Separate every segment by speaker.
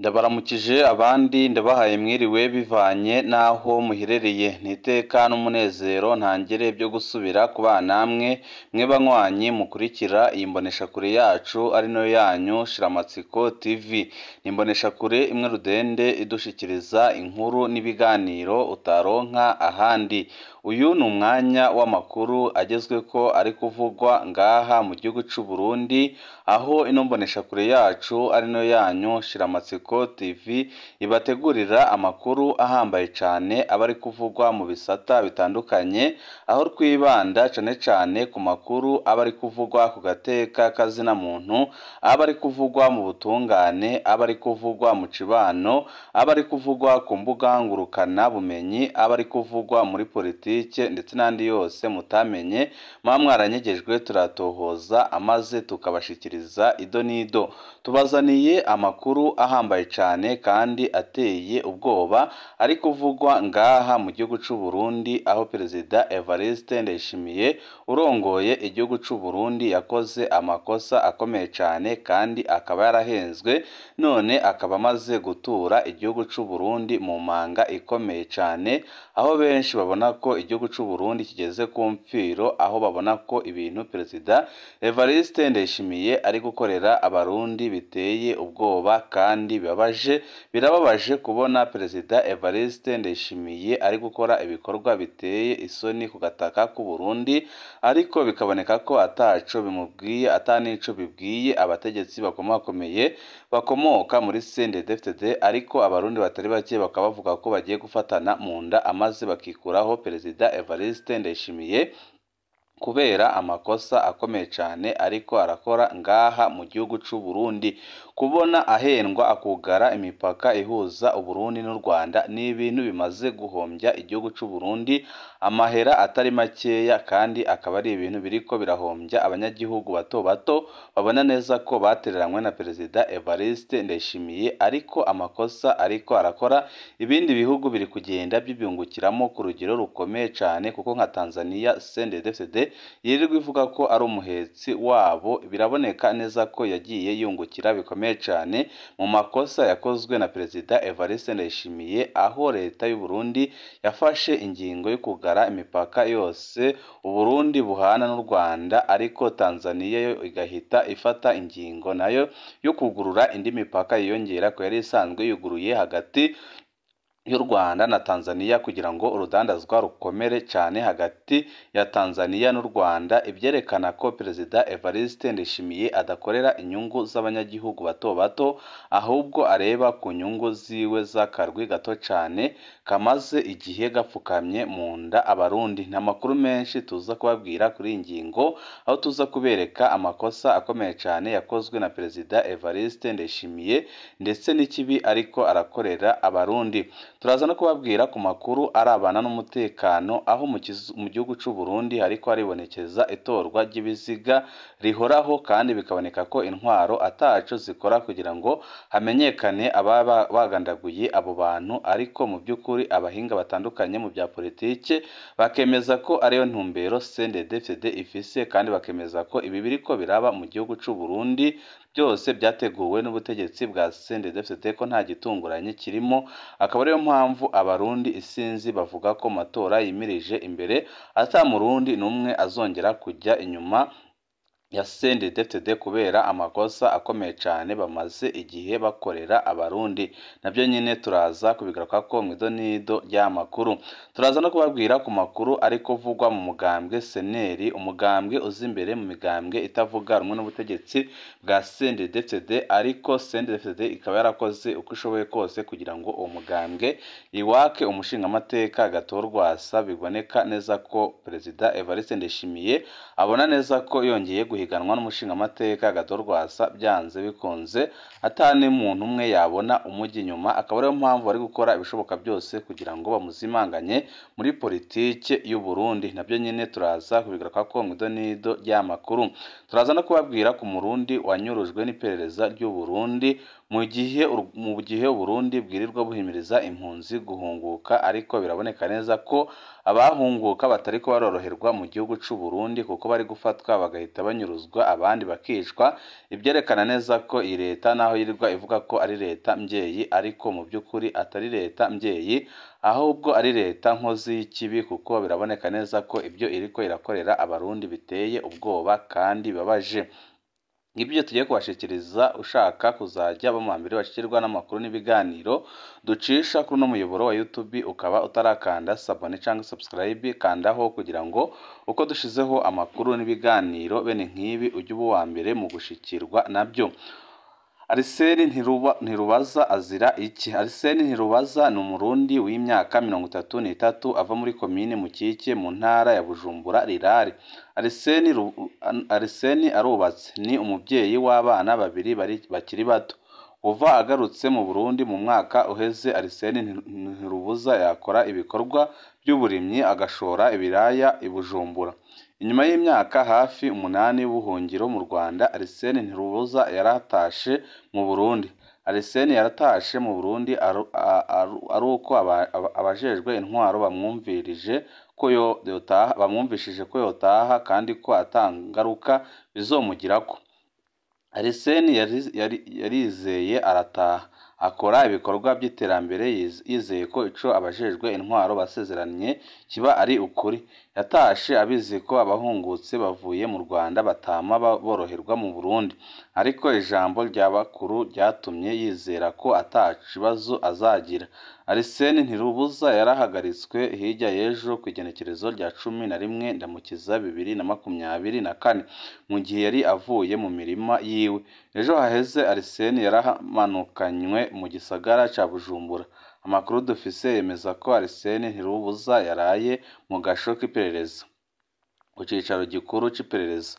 Speaker 1: Ndabaramukije abandi ndabahaye mwiriwe bivanye n'aho muherereye, ni iteka n'umunezero ntangere byo gusubira kubana namwe mwe banywanyi mukurikira iyi mboneshakure yacu ari nayo yanyu Shiramatsiko TV. Ni imboneshakure imwe rudende idushikiriza inkuru n'ibiganiro utaronka ahandi. Uyu ni umwanya w'amakuru agezweko ari kuvugwa ngaha mu gihugu c'u Burundi, aho ino mboneshakure yacu ari nayo yanyu Shiramatsiko TV ibategurira amakuru ahambaye cane aba ari kuvugwa mu bisata bitandukanye, aho twibanda cane cane ku makuru aba ari kuvugwa ku gateka kazina muntu, aba ari kuvugwa mu butungane, aba ari kuvugwa mu cibano, aba ari kuvugwa ku mbuga ngurukana bumenyi, aba ari kuvugwa muri politike ndetse n'andi yose mutamenye muba mwaranyegejwe, turatohoza amaze tukabashikiriza ido n'ido. Tubazaniye amakuru ahambaye cane kandi ateye ubwoba ari kuvugwa ngaha mu gihugu c'u Burundi, aho Perezida Evariste Ndayishimiye urongoye igihugu c'u Burundi yakoze amakosa akomeye cane kandi akaba yarahenzwe, none akaba amaze gutura igihugu c'u Burundi mu manga ikomeye cane, aho benshi babona ko igihugu c'u Burundi kigeze ku mfiro, aho babona ko ibintu Perezida Evariste Ndayishimiye ari gukorera abarundi biteye ubwoba kandi bibabaje. Birababaje kubona Perezida Evariste Ndayishimiye ari gukora ibikorwa biteye isoni ku gataka k'u Burundi, ariko bikaboneka ko ataco bimubwiye, ata nico bibwiye abategetsi bakomakomeye bakomoka muri CNDD-FDD, ariko abarundi batari bake bakaba bavuga ko bagiye gufatana mu nda amaze bakikuraho Perezida Evariste Ndayishimiye kubera amakosa akomeye cane ariko arakora ngaha mu gihugu c'u Burundi. Kubona ahendwa akugara imipaka ihuza Uburundi n'u Rwanda ni ibintu bimaze guhombya igihugu c'u Burundi amahera atari makeya, kandi akaba ari ibintu biriko birahombya abanyagihugu bato bato babona neza ko batereranywe na Perezida Evariste Ndayishimiye, ariko amakosa ariko arakora ibindi bihugu biri kugenda bibyungukiramo ku rugero rukomeye cane, kuko nka Tanzania CNDD-FDD yirirwa ivuga ko ari umuhetsi wabo, biraboneka neza ko yagiye yungukira bikomeye cane mu makosa yakozwe na Perezida Evariste Ndayishimiye, aho leta y'u Burundi yafashe ingingo yo kugara imipaka yose Uburundi buhana n'u Rwanda, ariko Tanzania yo igahita ifata ingingo nayo yo kugurura indi mipaka yiyongera ku yari isanzwe yuguruye hagati y'u Rwanda na Tanzania, kugira ngo urudandazwa rukomere cane hagati ya Tanzania n'u Rwanda, ivyerekana ko Perezida Evariste Ndayishimiye adakorera inyungu z'abanyagihugu bato bato, ahubwo areba ku nyungu ziwe z'akarwi gato cane kamaze igihe gapfukamye mu nda abarundi. Nta makuru menshi tuza kubabwira kuri iyi ngingo, aho tuza kubereka amakosa akomeye cane yakozwe na Perezida Evariste Ndayishimiye ndetse n'ikibi ariko arakorera abarundi. Turaza no kubabwira ku makuru arabana n'umutekano, aho mu gihugu c'u Burundi hariko haribonekeza itorwa ry'ibiziga rihoraho, kandi bikaboneka ko intwaro ataco zikora kugira ngo hamenyekane ababa bagandaguye abo bantu, ariko mu by'ukuri abahinga batandukanye mu bya politike bakemeza ko ariyo ntumbero CNDD-FDD ifise, kandi bakemeza ko ibi biriko biraba mu gihugu c'u Burundi byose byateguwe n'ubutegetsi bwa CNDD-FDD, ko nta gitunguranye kirimo. Akaba ariyo mpamvu abarundi isinzi bavuga ko matora yimirije imbere ata murundi n'umwe azongera kujya inyuma ya CNDD-FDD kubera amakosa akomeye cane bamaze igihe bakorera abarundi. Navyo nyene turaza kubigarukako mw'idonido ry'amakuru. Turaza no kubabwira ku makuru ariko vugwa mu mugambwe Seneri, umugambwe uza imbere mu migambwe itavuga rumwe n'ubutegetsi bwa CNDD-FDD, ariko CNDD-FDD ikaba yarakoze uko ishoboye kose kugira ngo uwo mugambwe iwake umushingamateka Gatorwasa. Biboneka neza ko Perezida Evariste Ndayishimiye abona neza ko yongeye guhiganwa n'umushingamateka Gatorwasa byanze bikunze atani muntu umwe yabona umujyi inyuma, akaba ariyo mpamvu bari gukora ibishoboka byose kugira ngo bamuzimanganye muri politike y'u Burundi. Nabyo nyene turaza kubigaruka ko mw'idonido ry'amakuru. Turaza no kubabwira ku murundi wanyurujwe n'iperereza ry'u Burundi Mu gihe Uburundi bwirirwa buhimiriza impunzi guhunguka, ariko biraboneka neza ko abahunguka batariko baroroherwa mu gihugu c'u Burundi, kuko bari gufatwa bagahita banyuruzwa abandi bakicwa, ivyerekana neza ko iyi leta naho yirirwa ivuga ko ari leta mvyeyi, ariko mu by'ukuri atari leta mvyeyi, ahubwo ari leta nkozi y'ikibi, kuko biraboneka neza ko ibyo iriko irakorera abarundi biteye ubwoba kandi bibabaje. Ibyo tugiye kubashikiriza, ushaka kuzajya mu mbere bashikirwa n'amakuru n'ibiganiro ducisha kuri uno muyoboro wa YouTube, ukaba utarakanda s'abonner cyangwa subscribe, kandaho kugira ngo uko dushizeho amakuru n'ibiganiro bene nk'ibi ujye uba uwa mbere mu gushikirwa nabyo. Arsene Ntirubaza azira iki? Arsene Ntirubaza ni umurundi w'imyaka 33 ava muri komine Mukike mu ntara ya Bujumbura Rirare. Arsene arubatse, ni umubyeyi w'abana babiri bakiri bato. Kuva agarutse mu Burundi mu mwaka uheze, Arsene Ntirubuza yakora ibikorwa by'uburimyi, agashora ibiraya i Bujumbura. Inyuma y'imyaka hafi 8 y'ubuhungiro mu Rwanda, Arsene Ntirubuza yaratashe mu Burundi. Arsene yaratashe mu Burundi ari uko abajejwe intwaro bamwumvishije ko yotaha kandi ko ata ngaruka bizomugirako. Arsene yarizeye arataha, akora ibikorwa by'iterambere yizeye ko ico abajejwe intwaro basezeranye kiba ari ukuri. Yatashe abizi ko abahungutse bavuye mu Rwanda batama boroherwa mu Burundi, ariko ijambo rya bakuru ryatumye yizera ko ata kibazo azagira. Arsene Ntirubuza yarahagaritswe hirya y'ejo kw'igenekerezo rya 11 Ndamukiza 2024, mu gihe yari avuye mu mirima yiwe. Ejo haheze Arsene yaramanukanywe mu gisagara ca Bujumbura. Amakuru dufise yemeza ko Arsene Ntirubuza yaraye mu gasho k'iperereza ku cicaro gikuru c'iperereza.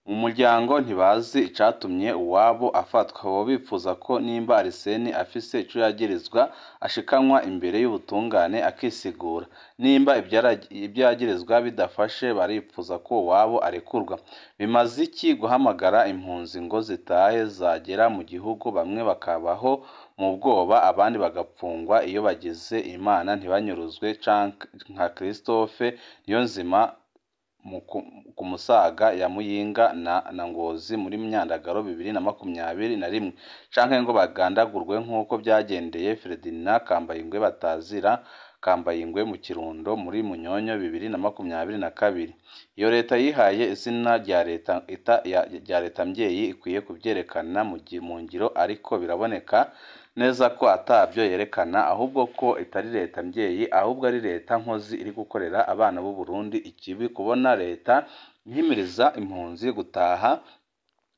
Speaker 1: Mu muryango ntibazi icatumye uwabo afatwa, boba bipfuza ko nimba Arsene afise ico yagirizwa ashikanwa imbere y'ubutungane akisigura. Nimba ibyo yagirizwa bidafashe, baripfuza ko uwabo arekurwa. Bimaze iki guhamagara impunzi ngo zitahe, zagera mu gihugu bamwe bakabaho mu bwoba, abandi bagapfungwa iyo bagize Imana ntibanyuruzwe, canke nka Christophe Niyonzima ku Musaga ya Muyinga na Ngozi muri Myandagaro 2021, canke ngo bagandagurwe nk'uko byagendeye Ferdinand Kambayingwe batazira Kambayingwe mu Kirundo muri Munyonyo 2022. Iyo leta yihaye izina rya leta rya leta mvyeyi ikwiye kuvyerekana mu ngiro, ariko biraboneka neza ko atabyo yerekana, ahubwo ko itari leta mvyeyi, ahubwo ari leta nkozi iri gukorera abana b'u Burundi ikibi. Kubona leta ihimiriza impunzi gutaha,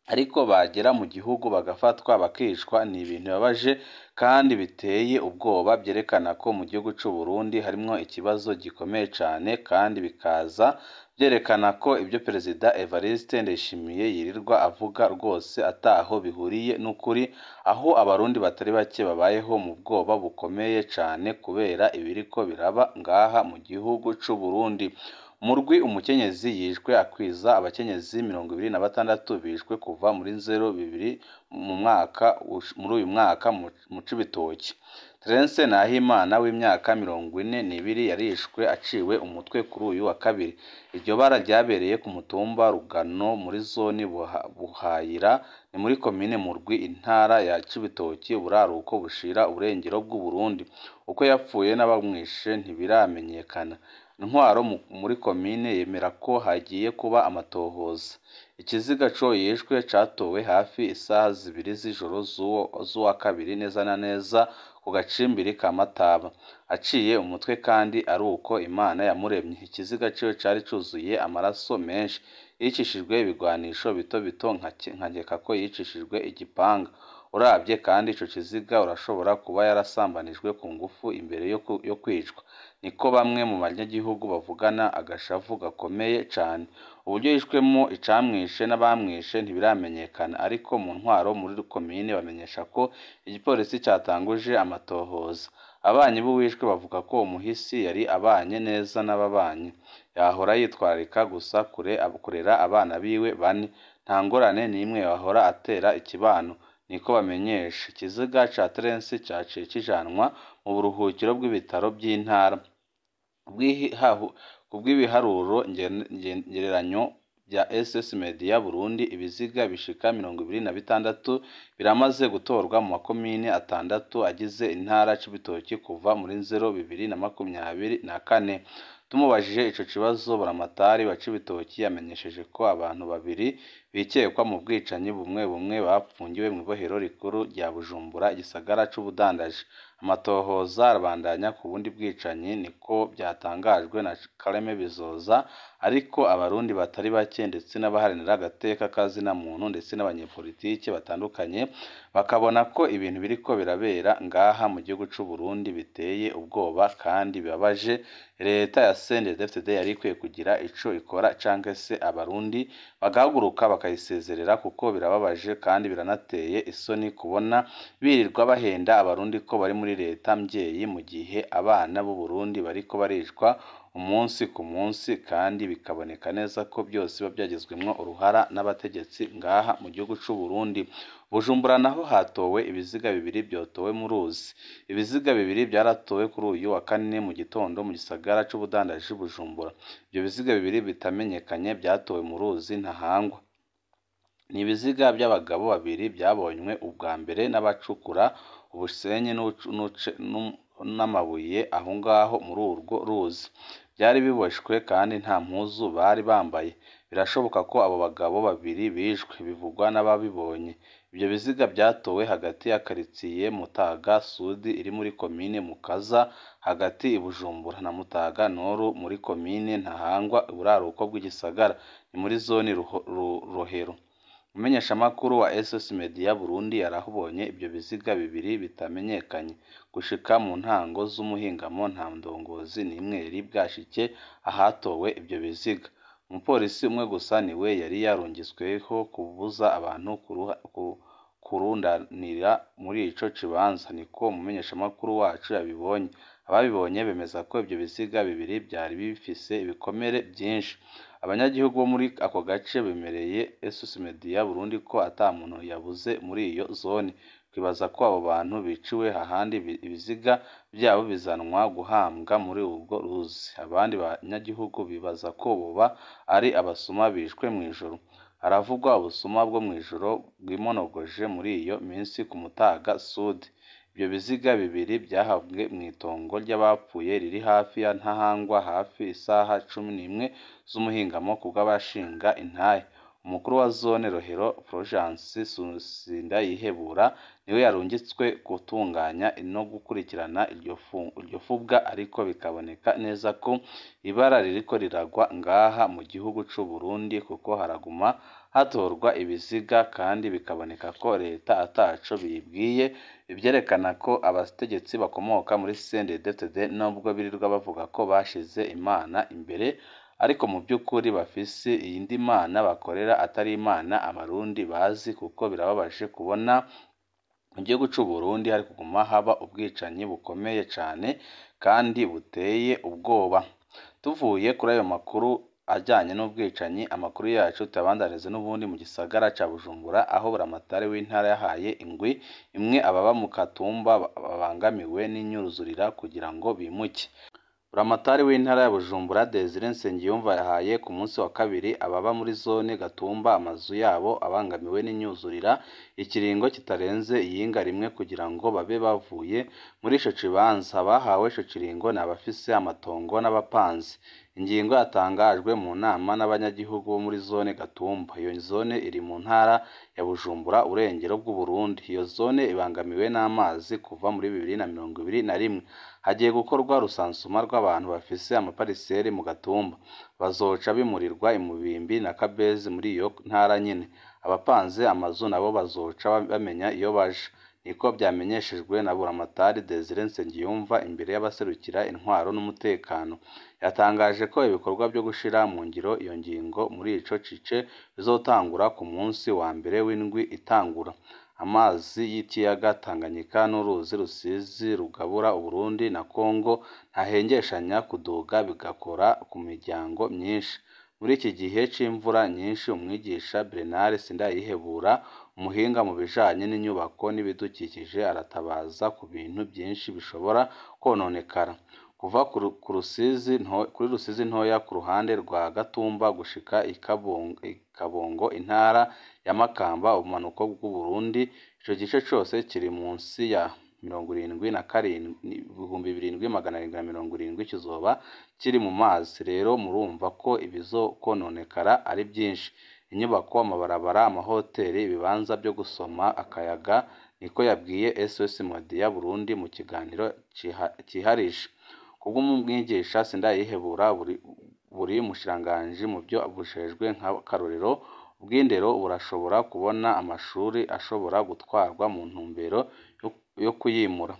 Speaker 1: ariko bagera mu gihugu bagafatwa bakicwa, ni ibintu bibabaje kandi biteye ubwoba, byerekana ko mu gihugu c'u Burundi harimwo ikibazo gikomeye cane, kandi bikaza byerekana ko ibyo Perezida Evariste Ndayishimiye yirirwa avuga rwose ataho bihuriye n'ukuri, aho abarundi batari bake babayeho mu bwoba bukomeye cane kubera ibiriko biraba ngaha mu gihugu c'u Burundi. Murwi umukenyezi yishwe akwiza abakenyezi 26 bishwe kuva muri 02 mu mwaka muri uyu mwaka mu Cibitoki. Terence Nahimana w'imyaka 42 yarishwe aciwe umutwe kuri uyu wa kabiri. Iryo bara ryabereye ku mutumba Rugano muri zone Buhayira, ni muri komine Murwi, intara ya Cibitoki, uburaruko bushira uburengero bw'u Burundi. Uko yapfuye n'abamwishe ntibiramenyekana. Intwaro muri komine yemera ko hagiye kuba amatohoza. Ikiziga co yishwe catowe hafi isaha 2 z'ijoro z'uwa kabiri neza na neza ku gacimbiri ka Mataba, aciye umutwe kandi ari uko Imana yamuremye. Ikiziga ciwe cari cuzuye amaraso menshi, yicishijwe ibigwanisho bito bito, nkakeka ko yicishijwe igipanga. Uravye kandi ico kiziga urashobora kuba yarasambanijwe ku ngufu imbere yo kwicwa. Niko bamwe mu banyagihugu bavugana agashavu gakomeye cane. Uburyo yishwemo, icamwishe n'abamwishe ntibiramenyekana, ariko mu ntwaro muri komine bamenyesha ko igipolisi catanguje amatohoza. Ababanyi b'uwishwe bavuga ko umuhisi yari abanye neza n'ababanyi, yahora yitwararika gusa kurera abana biwe bane, nta ngorane n'imwe yahora atera ikibano. Niko bamenyesha. Ikiziga ca Terence caciye kijanwa mu buruhukiro bw'ibitaro by'intara. Kubw'ibiharuro ngereranyo bya SS Media Burundi, ibiziga bishika 26 biramaze gutorwa mu makomine 6 agize intara Cibitoke kuva muri nzero 2024. Tumubajije ico kibazo, Buramatari wa Cibitoke yamenyesheje ko abantu babiri bikekwa mu bwicanyi bumwe bumwe bapfungiwe mw'ibohero rikuru rya Bujumbura, igisagara c'ubudandaji. Amatohoza arabandanya ku bundi bwicanyi, niko byatangajwe na Kareme Bizoza. Ariko abarundi batari bake ndetse n'abaharanira agateka kazina muntu ndetse n'abanyepolitike batandukanye bakabona ko ibintu biriko birabera ngaha mu gihugu c'u Burundi biteye ubwoba kandi bibabaje. Leta ya CNDD-FDD yari ikwiye kugira ico ikora canke se abarundi bagahaguruka bakayisezerera, kuko birababaje kandi biranateye isoni kubona birirwa bahenda abarundi ko bari muri leta mvyeyi mu gihe abana b'u Burundi bariko baricwa umunsi ku munsi, kandi bikaboneka neza ko byose biba byagizwemwo uruhara n'abategetsi ngaha mu gihugu c'u Burundi. Bujumbura naho hatowe ibiziga bibiri byotowe mu ruzi. Ibiziga bibiri byaratowe kuri uyu wa kane mu gitondo mu gisagara c'ubudandaji Bujumbura. Ivyo biziga bibiri bitamenyekanye byatowe mu ruzi Ntahangwa. Ni ibiziga by'abagabo babiri byabonywe ubwa mbere n'abacukura ubusenyi n'amabuye aho ngaho muri urwo ruzi. Byari biboshwe kandi nta mpuzu bari bambaye. Birashoboka ko abo bagabo babiri bishwe, bivugwa n'ababibonye. Ibyo biziga byatowe hagati ya karitsiye Mutaga Sud iri muri komine Mukaza hagati i Bujumbura na Mutaga Nord muri komine Ntahangwa iburaruko bw'igisagara, ni muri zone Rohero. Umumenyeshamakuru wa SOS Media Burundi yarahubonye ibyo biziga bibiri bitamenyekanye. Gushika mu ntango z'umuhingamo nta ndongozi n'imwe yari bwashike ahatowe ibyo biziga. Umupolisi umwe gusa niwe yari yarungitsweho kubuza abantu kurundanira muri ico kibanza, niko umumenyeshamakuru wacu yabibonye. Ababibonye bemeza ko ibyo biziga bibiri byari bifise ibikomere byinshi. Abanyagihugu bo muri ako gace bemereye SOS Media Burundi ko ata muntu yabuze muri iyo zone. Twibaza ko abo bantu biciwe hahandi ibiziga byabo bizanwa guhambwa muri urwo ruzi. Abandi banyagihugu bibaza ko boba ari abasuma bishwe mw'ijoro. Haravugwa ubusuma bwo mw'ijoro bwimonogoje muri iyo minsi ku Mutaga Sud. Ibyo biziga bibiri byahabwe mw'itongo ry'abapfuye riri hafi ya Ntahangwa hafi isaha 11 z'umuhingamo kubw'abashinga intahe. Umukuru wa zone Rohero Fulgence Sindayihebura niwe yarungitswe gutunganya no gukurikirana iryo fubwa, ariko bikaboneka neza ko ibara ririko riragwa ngaha mu gihugu c'u Burundi, kuko haraguma hatorwa ibiziga kandi bikaboneka ko leta ataco biyibwiye, ivyerekana ko abategetsi bakomoka muri CNDD-FDD nubwo birirwa bavuga ko bashize Imana imbere, ariko mu by'ukuri bafise iyindi mana bakorera atari Imana abarundi bazi, kuko birababaje kubona mu gihugu c'u Burundi hari kuguma haba ubwicanyi bukomeye cane kandi buteye ubwoba. Tuvuye kuri ayo makuru ajyanye n'ubwicanyi, amakuru yacu tuyabandanize n'ubundi mu gisagara ca Bujumbura, aho Buramatari w'intara yahaye ingwi imwe ababa mu Katumba babangamiwe n'inyuzurira kugira ngo bimuke. Buramatari w'intara ya Bujumbura Desire Nsengiyumva yahaye ku munsi wa kabiri ababa muri zone Gatumba amazu yabo abangamiwe n'inyuzurira ikiringo kitarenze iyinga rimwe kugira ngo babe bavuye muri ico kibanza. Abahawe ico kiringo ni abafise amatongo n'abapanzi. Ingingo yatangajwe mu nama n'abanyagihugu bo muri zone Gatumba. Iyo zone iri mu ntara ya Bujumbura, urengero bw'Uburundi. Iyo zone ibangamiwe n'amazi kuva muri 2021. Hagiye gukorwa rusansuma rw'abantu bafise amapariseri mu Gatumba, bazoca bimurirwa i Mubimbi na Kabezi muri iyo ntara nyene. Abapanze amazu nabo bazoca bamenya iyo baja. Niko byamenyeshejwe na Buramatari Desire Nsengiyumva imbere y'abaserukira intwaro n'umutekano. Yatangaje ko ibikorwa byo gushira mu ngiro iyo ngingo muri ico cice bizotangura ku munsi wa mbere w'indwi itangura. Amazi y'ikiyaga Tanganyika n'uruzi Rusizi rugabura Uburundi na Kongo ntahengeshanya kuduga bigakora ku miryango myinshi. Muri iki gihe c'imvura nyinshi, umwigisha Bernard Sindayihebura, Umuhinga mu bijanye n'inyubako n'ibidukikije aratabaza ku bintu byinshi bishobora kononekara. Kuva kuri Rusizi ntoya ku ruhande rwa Gatumba gushika i Kabongo intara ya Makamba ubumanuko bw'Uburundi, ico gice cose kiri munsi ya 77,770 kizoba kiri mu mazi. Rero murumva ko ibizokononekara ari byinshi: inyubako, amabarabara, amahoteli, ibibanza vyo gusoma akayaga, niko yabwiye SOS Media Burundi mu kiganiro ciharije. Kubw'umwigisha Sindayihebura, buri mushikiranganji mu vyo bujejwe nk'akarorero ubw'indero burashobora kubona amashuri ashobora gutwarwa mu ntumbero yo kuyimura.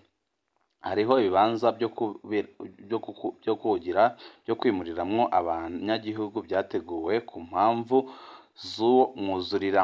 Speaker 1: Hariho ibibanza vyo kwimuriramwo abanyagihugu vyateguwe ku mpamvu z'uwo mwuzurira.